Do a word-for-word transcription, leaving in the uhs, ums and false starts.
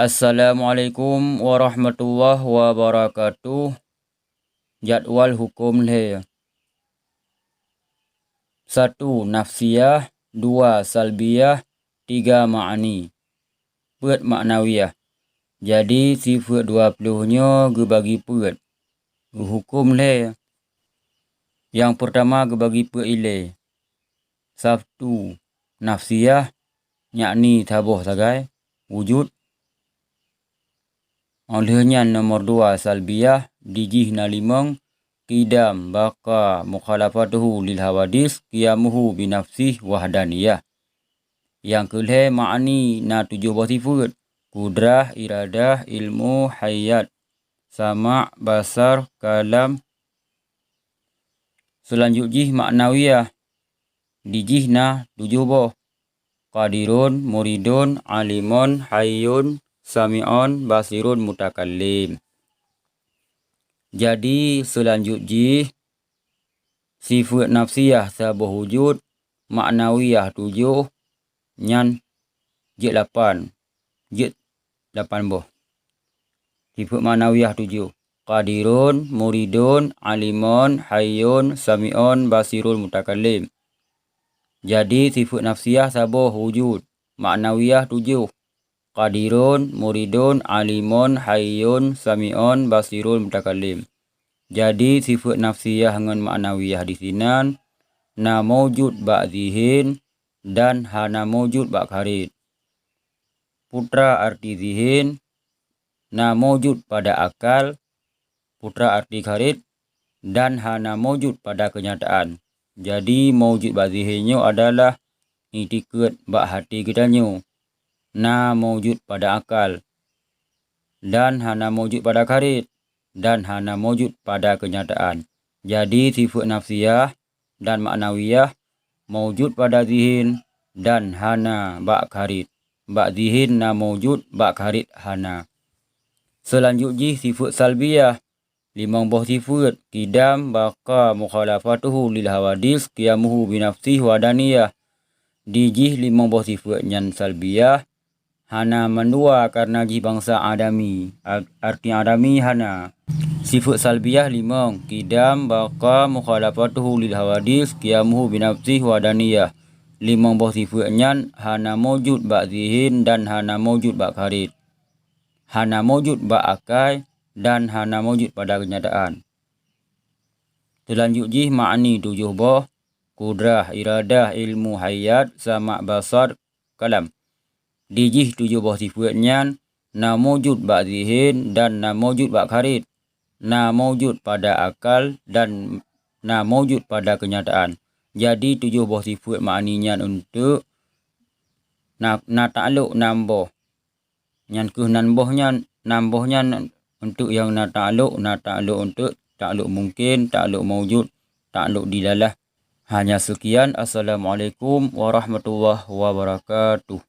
Assalamualaikum warahmatullahi wabarakatuh. Jadwal hukum lhée. Satu nafsiyah, dua salbiyah, tiga ma'ani. Peuet maknawiyah. Jadi, sifeuet dua ploh nyoe geubagi peuet. Hukum lhée. Nyang peurtama geubagi peuet ilée. Satu nafsiyah, yakni saboh sagai, wujud. Óh lheueh nyan nomor dua salbiyah, di jih na limong, qidam, baqa, mukhalafatuhu lil hawadis, qiyamuhu binafsih, wahdaniyah. Nyang keu lhée ma'ani na tujoh boh sifeuet, kudrah, iradah, ilmu, hayat, sama', basar, kalam. Seulanjut jih maknawiyah, di jih na tujoh boh, qadirun, muridun, alimun, hayyun, sami'un, basirun, mutakallim. Jadi, seulanjut jih, sifeuet nafsiyah saboh wujud, maknawiyah tujoh, nyan jeuet lapan, jeuet lapan boh. Sifeuet maknawiyah tujoh, qadirun, muridun, alimun, hayyun, sami'un, basirun, mutakallim. Jadi, sifeuet nafsiyah saboh wujud, maknawiyah tujoh, qadirun, muridun, alimun, hayyun, sami'un, basirun, mutakallim. Jadi, sifeuet nafsiyah ngon maknawiyah disinan na maujud bak zihin dan hana maujud bak kharid. Putra arti zihin na maujud pada akal, putra arti kharid, dan hana maujud pada keunyataan. Jadi, maujud bak zihin nyoe adalah iktikeut bak até geutanyoe, na maujud pada akal, dan hana maujud pada kharid, dan hana maujud pada keunyataan. Jadi, sifeuet nafsiyah dan maknawiyah maujud pada zihin dan hana bak kharid. Bak zihin na maujud, bak kharid hana. Seulanjut jih sifeuet salbiyah, limong boh sifeuet, qidam, baqa, mukhalafatuhu lil hawadis, qiyamuhu binafsih, wahdaniyah. Di jih limong boh sifeuet nyan salbiyah, hana mandua kareuna jih bansa adami. Ar-, arti adami hana. Sifeuet salbiyah limong, qidam, baqa, mukhalafatuhu lil hawadis, qiyamuhu binafsih, wahdaniyah. Limong boh sifeuet nyan hana maujud bak zihin dan hana maujud bak kharid. Hana maujud bak akai dan hana maujud pada keunyataan. Seulanjut jih ma'ani tujoh boh, kudrah, iradah, ilmu, hayat, sama', basar, kalam. Di jih tujoh boh sifeuet nyan na maujud bak zihin dan na maujud bak kharid, na maujud pada akal dan na maujud pada keunyataan. Jadi, tujoh boh sifeuet ma'ani nyan eunteuk na, na taklok nam boh. Nyan kheueh nan boh nyan, nam boh nyan eunteuk nyang na taklok, na taklok eunteuk taklok mungken, taklok maujud, taklok dilalah. Hanya seukian. Assalamualaikum warahmatullahi wabarakatuh.